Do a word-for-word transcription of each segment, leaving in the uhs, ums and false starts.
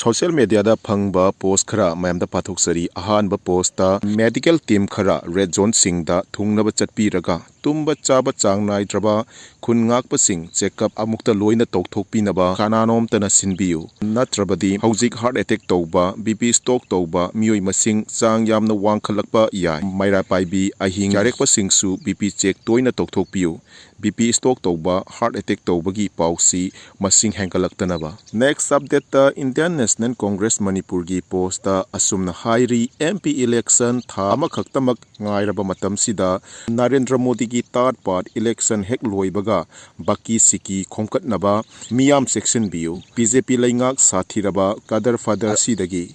Social ꯃꯦꯗꯤꯌꯥꯗ ꯐꯪꯕ ꯄꯣꯁ ꯈꯔ ꯃꯌꯥꯝꯗ ꯄꯥꯊꯣꯛꯆꯔꯤ꯫ ꯑꯍꯥꯟꯕ ꯄꯣꯁꯇ medical team ꯈꯔ red zoneꯁꯤꯡꯗ ꯊꯨꯡꯅꯕ ꯆꯠꯄꯤꯔꯒ ꯇꯨꯝꯕ ꯆꯥꯕ ꯆꯥꯡ ꯅꯥꯏꯗ꯭ꯔꯕ ꯈꯨꯟ ꯉꯥꯛꯄꯁꯤꯡ check up ꯑꯃꯨꯛꯇ ꯂꯣꯏꯅ ꯇꯧꯊꯣꯛꯄꯤꯅꯕ ꯀꯅꯥꯅꯣꯝꯇꯅ ꯁꯤꯟꯕꯤꯌꯨ꯫ ꯅꯠꯇ꯭ꯔꯕꯗꯤ ꯍꯧꯖꯤꯛ heart attack ꯇꯧꯕ, BP stroke ꯇꯧꯕ ꯃꯤꯑꯣꯏ ꯃꯁꯤꯡ ꯆꯥꯡ ꯌꯥꯝꯅ ꯋꯥꯡꯈꯠꯂꯛꯄ ꯌꯥꯏ꯫ ꯃꯩꯔꯥ ꯄꯥꯏꯕꯤ ꯑꯍꯤꯡ ꯌꯥꯔꯦꯛꯄꯁꯤꯡꯁꯨ BP check ꯇꯣꯏꯅ ꯇꯧꯊꯣꯛꯄꯤꯌꯨ꯫ BP stroke ꯇꯧꯕ, heart attack ꯇꯧꯕꯒꯤ ꯄꯥꯎꯁꯤ ꯃꯁꯤꯡ ꯍꯦꯟꯒꯠꯂꯛꯇꯅꯕ꯫ Next updateꯇ Indian National Congress ꯃꯅꯤꯄꯨꯔꯒꯤ ꯄꯣꯁꯇ ꯑꯁꯨꯝꯅ ꯍꯥꯏꯔꯤ, MP election ꯊꯥ ꯑꯃꯈꯛꯇꯃꯛ ꯉꯥꯏꯔꯕ ꯃꯇꯝꯁꯤꯗ ꯅꯔꯦꯟꯗ꯭ꯔ ꯃꯣꯗꯤꯒꯤ third part election ꯍꯦꯛ ꯂꯣꯏꯕꯒ ꯕꯀꯤ ꯁꯤꯀꯤ ꯈꯣꯝꯀꯠꯅꯕ ꯃꯤꯌꯥꯝ ꯆꯦꯛꯁꯤꯟꯕꯤꯌꯨ꯫ BJP ꯂꯩꯉꯥꯛ ꯁꯥꯊꯤꯔꯕ ꯀꯗꯔ ꯐꯗꯔ ꯑꯁꯤꯗꯒꯤ꯫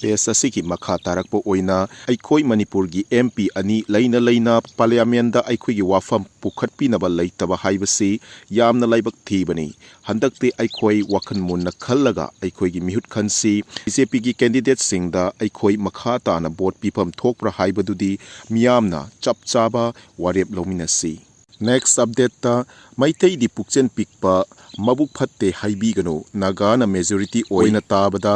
ꯄꯦꯖ ꯑꯁꯤꯒꯤ ꯃꯈꯥ ꯇꯥꯔꯛꯄ ꯑꯣꯏꯅ ꯑꯩꯈꯣꯏ ꯃꯅꯤꯄꯨꯔꯒꯤ MP ꯑꯅꯤ ꯂꯩꯅ ꯂꯩꯅ ꯄꯥꯔꯂꯤꯌꯥꯃꯦꯟꯗ ꯑꯩꯈꯣꯏꯒꯤ ꯋꯥꯐꯝ ꯄꯨꯈꯠꯄꯤꯅꯕ ꯂꯩꯇꯕ ꯍꯥꯏꯕꯁꯤ ꯌꯥꯝꯅ ꯂꯥꯏꯕꯛ ꯊꯤꯕꯅꯤ꯫ ꯍꯟꯗꯛꯇꯤ ꯑꯩꯈꯣꯏ ꯋꯥꯈꯜ ꯃꯨꯟꯅ ꯈꯜꯂꯒ ꯑꯩꯈꯣꯏꯒꯤ ꯃꯤꯍꯨꯠ ꯈꯟꯁꯤ꯫ BJPꯒꯤ candidateꯁꯤꯡꯗ ꯑꯩꯈꯣꯏ ꯃꯈꯥ ꯇꯥꯅ vote ꯄꯤꯐꯝ ꯊꯣꯛꯄ꯭ꯔꯥ ꯍꯥꯏꯕꯗꯨꯗꯤ ꯃꯤꯌꯥꯝꯅ ꯆꯞ ꯆꯥꯕ ꯋꯥꯔꯦꯞ ꯂꯧꯃꯤꯟꯅꯁꯤ꯫ Next updateꯇ ꯃꯩꯇꯩꯗꯤ ꯄꯨꯛꯆꯦꯜ ꯄꯤꯛꯄ, ꯃꯕꯨꯛ ꯐꯠꯇꯦ ꯍꯥꯏꯕꯤꯒꯅꯨ꯫ ꯅꯥꯒꯥꯅ majority ꯑꯣꯏꯅ ꯇꯥꯕꯗ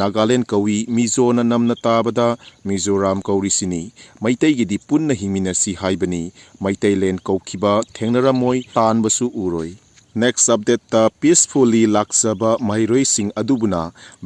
ꯅꯥꯒꯥꯂꯦꯟ ꯀꯧꯏ, ꯃꯤꯖꯣꯅ ꯅꯝꯅ ꯇꯥꯕꯗ ꯃꯤꯖꯣꯔꯥꯝ ꯀꯧꯔꯤꯁꯤꯅꯤ꯫ ꯃꯩꯇꯩꯒꯤꯗꯤ ꯄꯨꯟꯅ ꯍꯤꯡꯃꯤꯟꯅꯁꯤ ꯍꯥꯏꯕꯅꯤ꯫ ꯃꯩꯇꯩꯂꯦꯟ ꯀꯧꯈꯤꯕ ꯊꯦꯡꯅꯔꯝꯃꯣꯏ, ꯇꯥꯟꯕꯁꯨ ꯎꯔꯣꯏ꯫ Next updateꯇ peacefully ꯂꯥꯛꯆꯕ ꯃꯍꯩꯔꯣꯏꯁꯤꯡ ꯑꯗꯨꯕꯨꯅ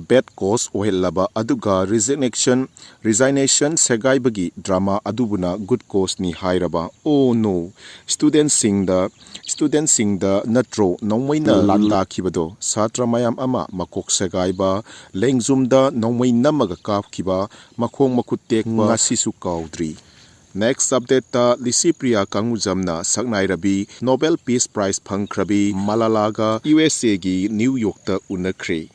bad cause ꯑꯣꯏꯍꯜꯂꯕ ꯑꯗꯨꯒ resignation, resignation ꯁꯦꯒꯥꯏꯕꯒꯤ drama ꯑꯗꯨꯕꯨꯅ good causeꯅꯤ ꯍꯥꯏꯔꯕ꯫ Oh no! Studentꯁꯤꯡꯗ, studentꯁꯤꯡꯗ ꯅꯠꯇ꯭ꯔꯣ ꯅꯣꯡꯃꯩꯅ ꯂꯥꯟꯗꯥꯈꯤꯕꯗꯣ? ꯁꯥꯇ꯭ꯔ ꯃꯌꯥꯝ ꯑꯃ ꯃꯀꯣꯛ ꯁꯦꯒꯥꯏꯕ, ꯂꯦꯡꯖꯨꯝꯗ ꯅꯣꯡꯃꯩ ꯅꯝꯃꯒ ꯀꯥꯞꯈꯤꯕ, ꯃꯈꯣꯡ ꯃꯈꯨꯠ ꯇꯦꯛꯄ ꯉꯁꯤꯁꯨ ꯀꯥꯎꯗ꯭ꯔꯤ꯫ Next updateꯇ Licypriya ꯀꯥꯡꯉꯨꯖꯝꯅ ꯁꯛꯅꯥꯏꯔꯕꯤ Nobel Peace Prize ꯐꯪꯈ꯭ꯔꯕꯤ ꯃꯂꯥꯂꯥꯒ USAꯒꯤ New Yorkꯇ ꯎꯅꯈ꯭ꯔꯦ꯫